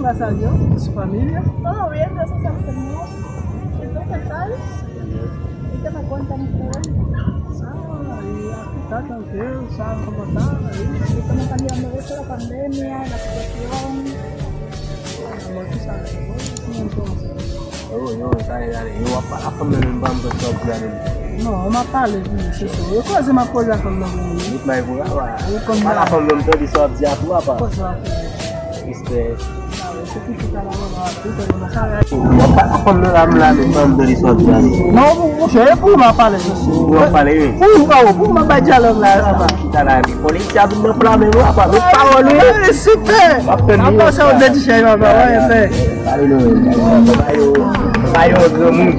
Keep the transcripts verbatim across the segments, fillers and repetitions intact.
Gracias a Dios, su familia. Todo bien, gracias al Señor. ¿Y tú qué tal? ¿Y qué me cuentas, Mister? Ah, y aquí está tranquilo, ¿sabes cómo está? Ahí. ¿Y cómo está llevando eso, la pandemia, la situación? Bueno, tú sabes, ¿no? Entonces. Yo, yo, sa e ale. Yo, w ap pale a fanm nan menm, ban m tande sa w ap di a menm. Non, m ap pale pou misye, se yo koze m ap koze a fanm nan pou mwen. Tout bagay pou papa. Yo konn pale a fanm nan, m tande sa w ap di a pou papa. Koze w ap fè. Respè. Yo pa fanm nan la, m la menm, ban m tande sa w ap di a menm. Non, monchè, e pou m ap pale, mesye. Ou ap pale, wi. Pou ou, pou ou, m ap bay dyalòg la, papa. Chita la, wi. Politisyen ap vin nan plan menm, wi, papa. Met pawòl, wi. Sipè. W ap tann li. Apa sa ou te di chay, papa, wè, fè. Pale non, papa yo, papa yo, granmoun.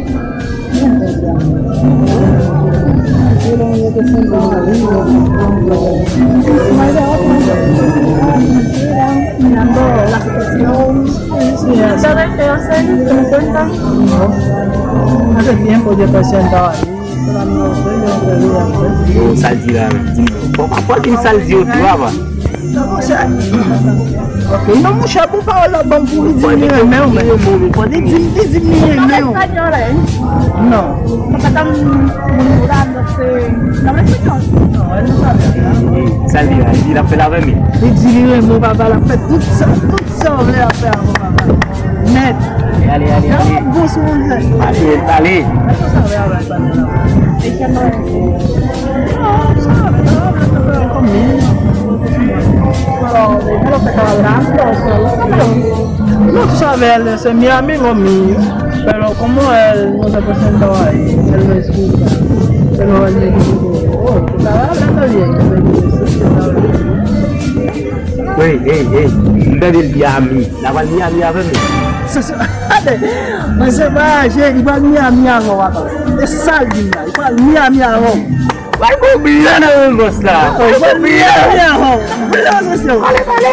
Mirando la situación. Sí, sí, sí. ¿Sabes qué hacer? ¿Te lo cuentan? No. Hace tiempo yo estoy sentado ahí, esperando a usted, yo no te vi antes. Yo, sa l di la, di m non. Fò, fò, fò di m sa l di yo tou, papa. Ok, non, monchè, pou pawòl la ban m pou li di m li renmen w, men. Li di m, li di m li renmen w. Non. Sa l di la, li di l ap fè l avè m. Li di li renmen w, papa, l ap fè tout sa, tout sa w vle ap fè avè w, papa. Nèt. Ale, ale, ale, ale. Bon sou mwen. Ale, ale. No, tú sabes, él es mi amigo mío, pero como él no se presentó ahí, él me disculpa, pero él me dijo, oh, tú estabas hablando bien, yo le dije, sí, sí, estaba bien. Hey, hey, hey, m tande l di ami. L ap al Miami avè m. Se, se, mwen se vwayaje, li pral Miami avè w, papa. E sa l di m la, li pral Miami avè w. Bay gon byen nan men bòs la. Bay gon byen. Miami avè w. Mesye, mesye. Pale, pale,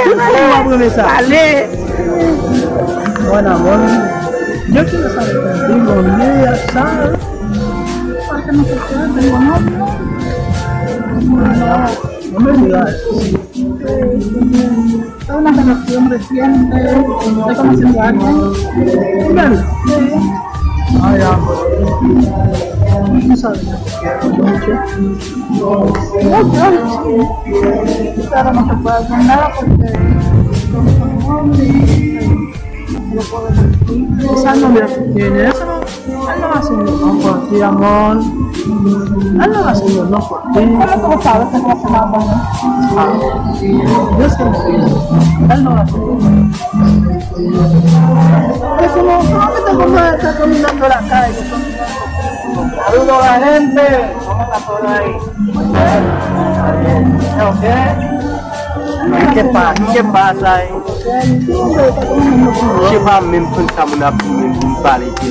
pale. Pale. Mwen nan mwen. Yo ki sa, yo ki sa. Mwen menm la. Una relación reciente, estoy conociendo a alguien. Bueno. Ah, ya. Tú sabes. Mucho. Mucho. Pero no se puede hacer nada porque como son hombres. Esa novia que tiene, esa no, él no va a hacer nada por ti, amor. Él no va a hacer nada por ti. ¿Cómo tú lo sabes que no va a hacer nada por mí? Ah, yo sé lo que dice. Él no va a hacer nada. Es como, ¿cómo que te pongo a estar caminando la calle? Saludo a la gente. ¿Cómo está todo ahí? Ok. Kè pa, kè pa sa, hein? Je sais pas menm konn sa moun ap di menm pou m pale de.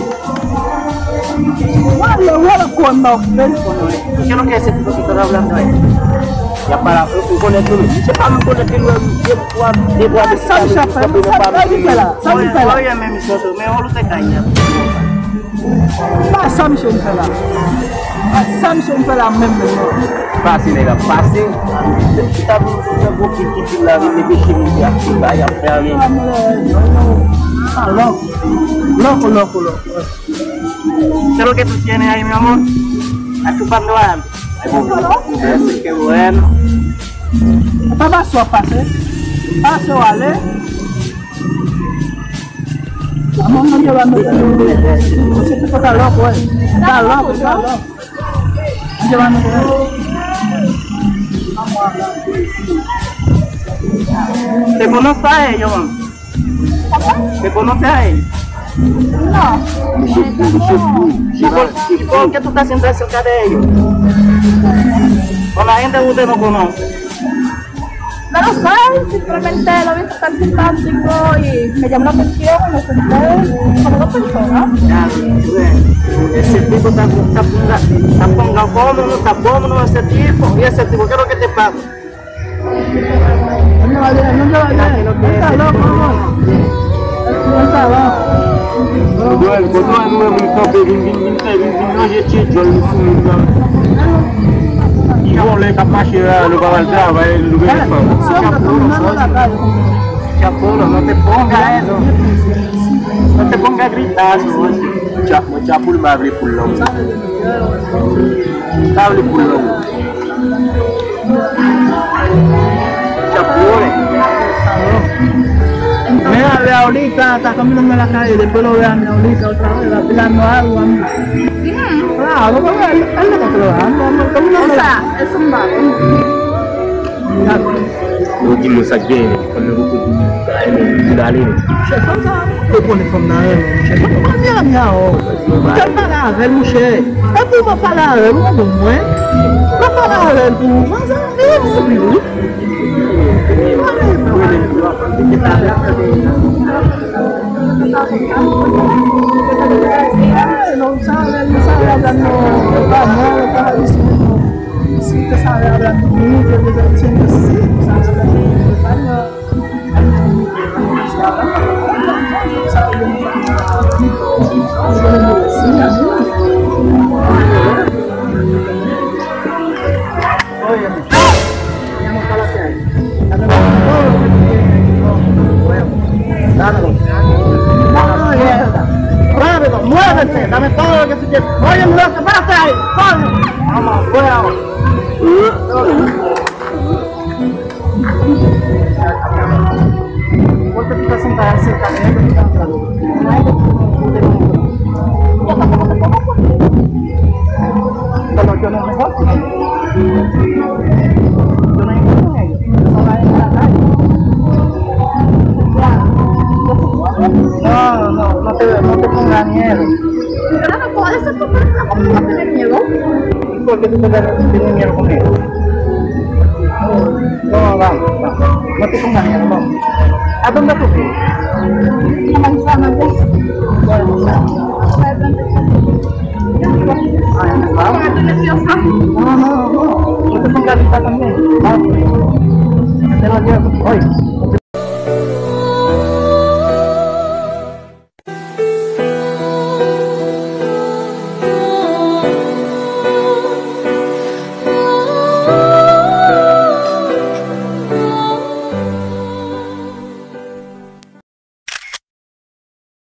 Wala, wala, konn nan fè. Kè nou kè se pou tout an blan, y ap pale, ou konnen tou. Je sais pas, m konnen ke nou de bwa, de bwa de sa m chapè, sa m fè la, sa m fè la. Wi, men misyon tou, men ou te kay. Pa sa misye vin fè la. Pa sa misye vin fè la menm, menm, non. Pase nèg ap pase. Chita pou fè gwo pil ki pil la, vin mete chemiz ap fè bay, ap fè anyen. Ah, lòk. Lòk, lòk, lòk. ¿Qué es lo que tú tienes ahí, mi amor? Estás chupando algo. Ay, bueno. Qué bueno. Pa pase w ap pase. Pase w ale. Amor, no llevando. Se te toca loco, eh. Está loco, está loco. No llevando. ¿Te conoces a ellos? ¿Te conoces a él? No. ¿Y por, y por qué tú estás siempre cerca de ellos? Con la gente que usted no conoce. No lo sé, simplemente lo he visto tan simpático y me llamó la atención y me senté como dos personas. Ya, bueno. Ese tipo está, está ponga, está ponga, ¿cómo no está, cómo no ese tipo? Y ese tipo, ¿qué es lo que te pasa? Yo, kote w wè nou wè moun kanpe, vin, vin, vin fè, vin, vin manje tye djòl nou sou moun nan. Ki vòlè k ap mache la, nou pa pral travay, nou gen fanm. Chapolo, no te ponga eso. No te ponga a gritar, no. Cha-, mo chapul ma abri pulón. Ma abri pulón. Chapul. Mira, ve ahorita, está caminando en la calle, después lo ve a mi ahorita otra vez, va tirando agua, mira. Claro, porque él, él no está trabajando, no, caminando. O sea, es un vago. Yo di mwen sa k genyen, fanm nan poko di, di l ale. Monchè, fanm nan, ou konnen fanm nan renmen, monchè. Fanm nan renmen a, o. Ou te pale avè l, monchè. Epi w pa pale avè l, ou konprann mwen. Pa pale avè l pou ou. Fanm sa renmen ou anpil, wi. Óyeme. Dámelo. Muévete, muévete, dame todo lo que tú tienes. Oye, muévete, párate ahí, corre. Vamos, fuera ahora. Porque tú estás sentada cerca de él, tú estás hablando. Pero yo no me voy. Yo no entiendo ellos. Eso va en la calle. No, no, no te, no te pongas miedo. Claro, por eso tú no tienes miedo. ¿Por qué tú te tienes miedo conmigo? No, vamos, vamos. No te pongas miedo, vamos. ¿A dónde tú vives? Bueno, vamos. No, no, no, no. No te pongas lista también. Vamos. Te lo llevo. Oye.